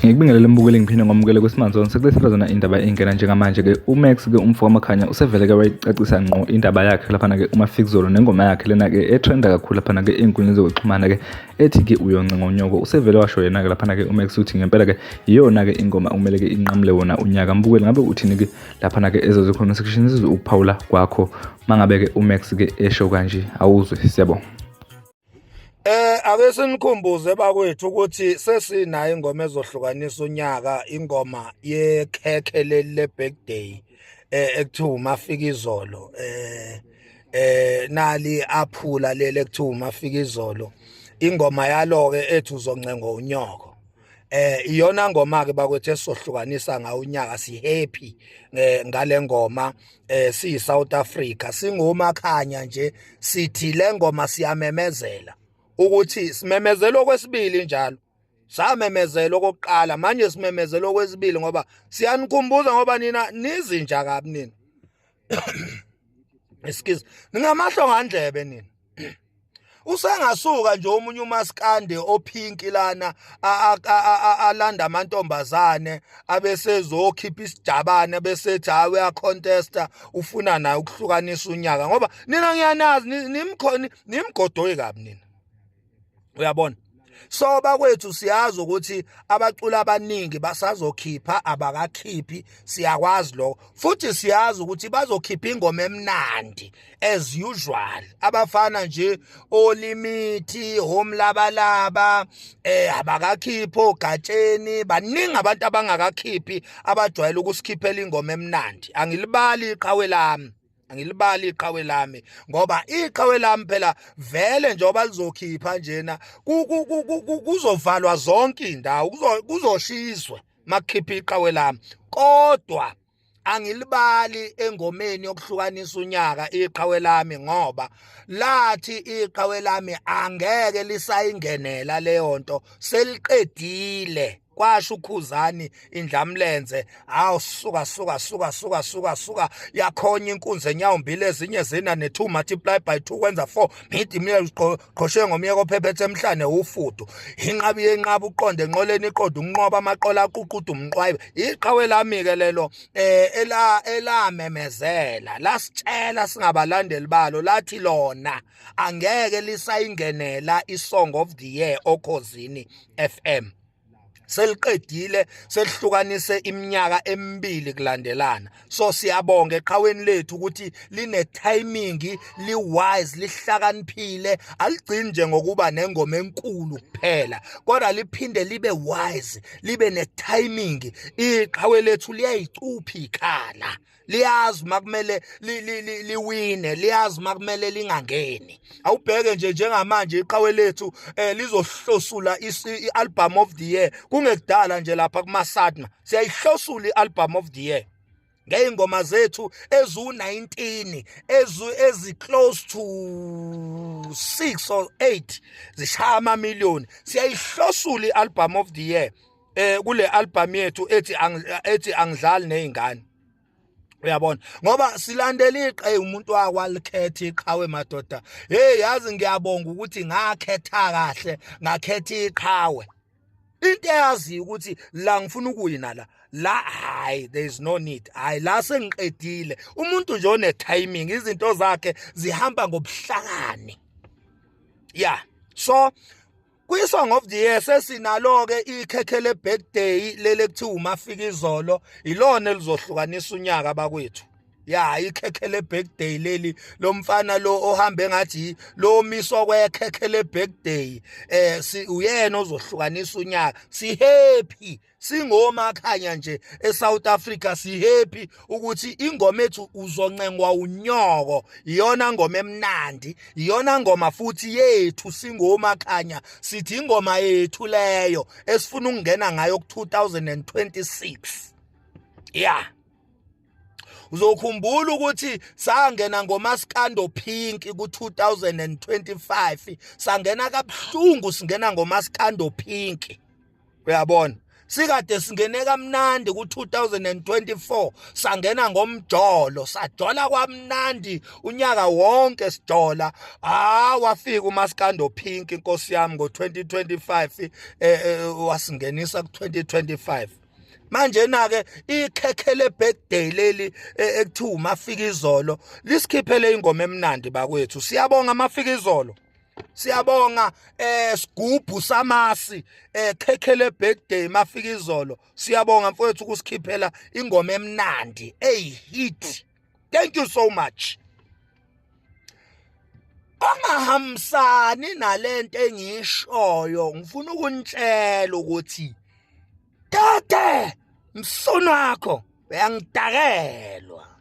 Ngikubingelele mbukeli, ngiphinde ngwamukele kwiSimanzone. Sekulethela zona indaba ingena njengamanje-ke uMax-ke umfo kaMakhanya usevele-ke wayicacisa ngqo indaba yakhe laphana-ke uMafikizolo nengoma yakhe lena-ke etrenda kakhulu laphana-ke ey'nkundleni zokuxhumana-ke ethi-ke uyoncenga unyoko. Usevele washo yena-ke laphana-ke uMax uthi ngempela-ke iyona-ke ingoma okumele-ke inqamule wona unyaka. Mbukeli, ngabe uthini-ke laphana-ke ezozikhona section sizwe ukuphawula kwakho mangabe-ke uMax-ke esho kanje. Awuzwe, siyabonga. Ake sinikhumbuze bakwethu ukuthi sesinayo ingoma ezohlukanisa unyaka, ingoma yekhekhe leli le birthday ekuthiwa umafika izolo, nali aphula leli ekuthiwa umafika izolo, ingoma yalo ke ethi uzoncenga unyoko. Iyona ngoma ke bakwethu esizohlukanisa ngawo unyaka. Si happy ngale ngoma, siyi South Africa, singomakhanya nje, sithi le ngoma siyamemezela ukuthi simemezela okwesibili njalo. Samemezela okokuqala, manje simemezela okwesibili ngoba siyanikhumbuza, ngoba nina nizinja kabi nina, excuse, ningamahlo ngandlebe nina. Usengasuka nje omunye umaskande ophinki lana alanda amantombazane, abesezokhipha isijabane, besethi hayi, uyacontesta, ufuna naye ukuhlukanisa unyaka, ngoba nina ngiyanazi nimkhoni nimgodoyi kabi nina, uyabona. So bakwethu, siyazi ukuthi abaculi abaningi basazokhipha, abakakhiphi, siyakwazi lokho, futhi siyazi ukuthi bazokhipha ingoma emnandi as usual, abafana nje olimithi homlabalaba, abakakhiphi ogatsheni, baningi abantu abangakakhiphi abajwayele ukusikhiphela ingoma emnandi. Angilibali iqhawe lami, angilibali iqhawe lami, ngoba iqhawe lami phela vele njengoba lizokhipha njena kuzovalwa zonke indawo, kuzoshiswa makukhipha iqhawe lami. Kodwa angilibali engomeni yokuhlukanisa unyaka iqhawe lami, ngoba lathi iqhawe lami angeke lisayingenela leyo nto, seliqedile. Kwasho uKhuzani indlamlenze, hawu, suka suka suka suka suka suka, yakhonya inkunzi enyawumbili, ezinye zina ne-2 multiply by 2 kwenza 4, midi mina qhoshe ngomyeko ophephethe emhlane ufudu, inqabi yenqaba, uqonde enqoleni, iqonde unqoba amaqola, aququda umqwayiba. Iqhawe lami ke lelo, ela elamemezela, lasitshela singabalandeli balo, lathi lona angeke lisayingenela i-Song of the Year oKhozini FM, seliqedile, selihlukanise iminyaka emibili kulandelana. So siyabonga eqhaweni lethu ukuthi line timing, li wise, lihlakaniphile, aligcini nje ngokuba nengoma enkulu kuphela, kodwa liphinde libe wise, libe ne timing. Iqhawe lethu liyayicupha ikhala, liyazi makumele liwine, liyazi makumele lingangeni. Awubheke nje njengamanje iqhawe lethu lizohlosula i-album of the year kungekudala nje lapha kuma-SATMA. Siyayihlosula i-album of the year ngey'ngoma zethu eziwu-19, ezi-close to 6 or 8, zishaya amamiliyoni. Siyayihlosula i-album of the year kule album yethu ethi angidlali nezingane, uyabona, ngoba silandela iqe umuntu wakwalikhetha iqhawe madoda. Hey, yazi ngiyabonga ukuthi ngakhetha kahle, ngakhetha iqhawe, into eyaziyo ukuthi la ngifuna ukuyina la la, hayi, there is no need, hayi, la sengiqedile. Umuntu nje one timing, izinto zakhe zihamba ngobuhlakani. Yeah, so kwi-Song of the Year sesinalo-ke ikhekhe le-birthday leli ekuthiwa umafika izolo, ilona elizohlukanisa unyaka bakwethu. Ya, ikhekhe le-birthday leli lomfana lo ohambe ngathi lo miswa kwekhekhe le-birthday, si uyena ozohlukanisa unyaka. Si happy singomakhanya nje eSouth Africa, si happy ukuthi ingoma ethu uzoncengwa unyoko iyona ngoma emnandi, iyona ngoma futhi yethu singomakhanya. Sithi ingoma yethu leyo esifuna ukungena ngayo ku 2026. Yeah, uzokhumbula ukuthi sangena ngomaskando pink ku-2025, sangena kabuhlungu, singena ngomaskando pink, uyabona. Sikade singene kamnandi ku-2024, sangena ngomjolo, sajola kwamnandi unyaka wonke sijola. Ah, wafika uMaskando Pink, inkosi yami, ngo-2025, wasingenisa ku-2025. Manje na ke ikhekhe le birthday leli ekuthiwa uMafika izolo lisikhiphele ingoma emnandi bakwethu. Siyabonga Mafika izolo, siyabonga sigubhu samasi, khekhe le birthday Mafika izolo. Siyabonga mfowethu ukusikhiphela ingoma emnandi ey hit. Thank you so much. Ongahambisani nalento engiyishoyo, ngifuna ukunitshela ukuthi dade msono wakho uyangidakelwa.